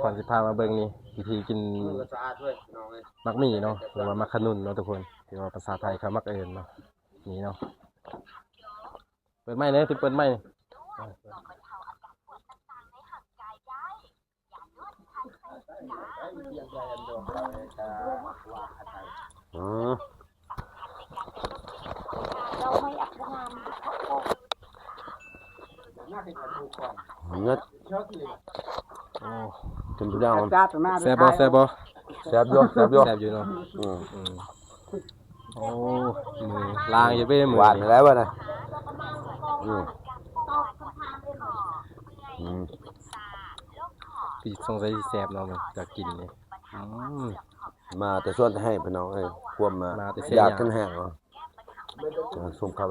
ກ່ອນຊິພາມາເບິ່ງນີ້ ວິທີກິນໝາກໝີ່ເນາະ ຫຼືວ່າໝາກຂະໜຸນເນາະທຸກຄົນ ທີ່ວ່າພາສາໄທເຂົາມັກເອີ້ນເນາະ ນີ້ເນາະ. ເປີດໄມ້ເດີ ຕິເປີດໄມ້ນີ້. ອືມ ເງິດ ໂອ້ ເປັນຜູ້ດຽວ ແຊບບໍ່ ແຊບບໍ່? ແຊບຢູ່ ແຊບຢູ່ ແຊບຢູ່ເນາະ. ອືມ ອືມ ໂອ້ ມືລ້າງຢູ່ເດ້ ມື ຫວານແລ້ວນະ. ອືມ ອືມ ຄືສົງໄສຊິແຊບເນາະ ມັນຢາກກິນນີ້. ອືມ ມາແຕ່ສວນແຕ່ໄຮ່ພີ່ນ້ອງເອີຍ ຄວາມ ມາແຕ່ ຢາກ ແຫ້ງເນາະ. ເອີ ຊົມເຂົ້າ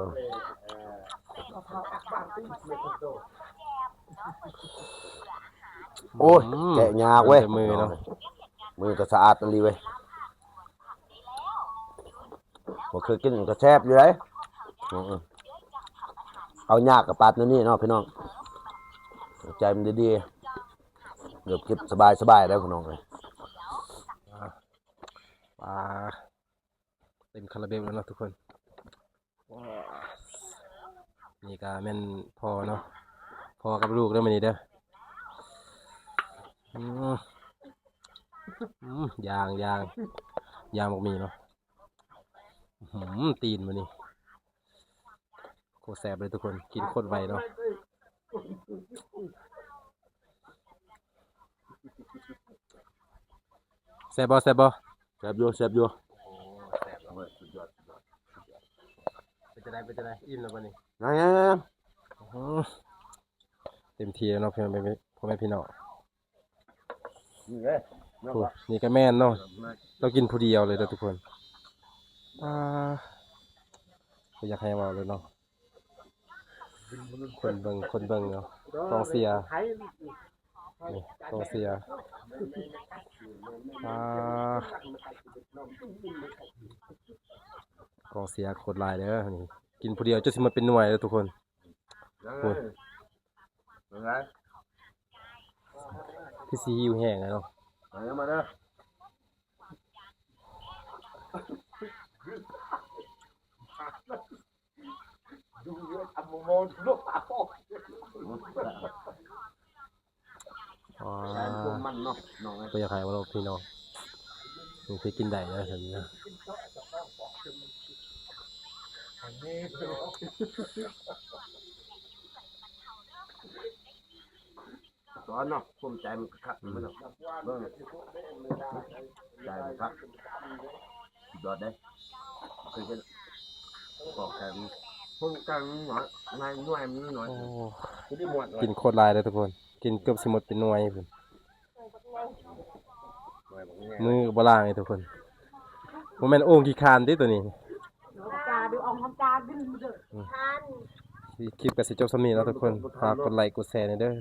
ໂອ້ຍ ອືມ ແກະຍາກເວີຍ ມືເນາະ ມືກໍສະອາດອີ່ຫຼີເວີຍ. ບໍ່ເຄີຍກິນກໍແຊບຢູ່ເດ້. ອືມ ເອົາຍາກກໍປາດແນວນີ້ເນາະພີ່ນ້ອງ ໃຈມັນດີໆ ເດີບກິນສະບາຍໆ ເດີພີ່ນ້ອງເອີຍ. ປາ ເຕັມຄາລາເບວແລ້ວເນາະທຸກຄົນ. ນີ້ກະແມ່ນພໍ່ເນາະ ພໍ່ກັບລູກເດີມື້ນີ້ເດີ. ອືມ ອືມ ຍ່າງ ຍ່າງ ຍ່າງໝາກໝີ່ເນາະ. ອືມ ຕີນມື້ນີ້ ໂຄດແຊບເລີຍທຸກຄົນ ກິນໂຄດໄວເນາະ. ແຊບບໍ່ ແຊບບໍ່? ແຊບຢູ່ ແຊບຢູ່. ເປັນຈັ່ງໃດ ເປັນຈັ່ງໃດ ອີ່ມແລ້ວບໍ່ນີ້? ຍັງໆໆ ອືມ ເຕັມທີ່ແລ້ວເນາະ ພໍ່ແມ່ພີ່ນ້ອງ. ນີ້ເດ້ ໂອ້ ນີ້ກໍແມ່ນເນາະ ລາວກິນຜູ້ດຽວເລີຍເດີທຸກຄົນ. ອ່າ ບໍ່ຢາກໃຫ້ເວົ້າເລີຍເນາະ ຄົນເບິ່ງ ຄົນເບິ່ງເນາະ ກອງເຊຍ ນີ້ກອງເຊຍ. ອ່າ ກອງເຊຍໂຄດຫຼາຍເດີ ນີ້ກິນຜູ້ດຽວຈົນຊິໝົດເປັນໜ່ວຍເດີທຸກຄົນ. ໂອ້ຍ ເປັນໄງ? ຄືຊິຫິວແຮງແລ້ວເນາະ. ມາເດີ ມາເດີ. ອໍ ບໍ່ຢາກໃຫ້ເວົ້າດອກພີ່ນ້ອງ ມັນຄືກິນໄດ້ເດີ ສອນເນາະ ພູມໃຈມັນຄັກ ອືມ ເບິ່ງ ໃຈມັນຄັກ ສຸດຍອດເດ້. ຄືເປັນ ປອກແຂນ ຄົນກາງໜ້ອຍ ໃນໜ່ວຍມັນໜ້ອຍ. ໂອ້ ຄືໄດ້ໝົດເລີຍ ກິນໂຄດຫຼາຍເດີທຸກຄົນ ກິນເກືອບຊິໝົດເປັນໜ່ວຍພຸ້ນ. ໜ່ວຍບັກໃຫຍ່ ມືກໍບໍ່ລ້າງເດ້ທຸກຄົນ ບໍ່ແມ່ນໂອ່ງຂີ້ຄ້ານຕິໂຕນີ້. ອືມ ຄລິບກໍຊິຈົບສ່ຳນີ້ເນາະທຸກຄົນ ຝາກກົດໄລກົດແຊແດ່ເດີ.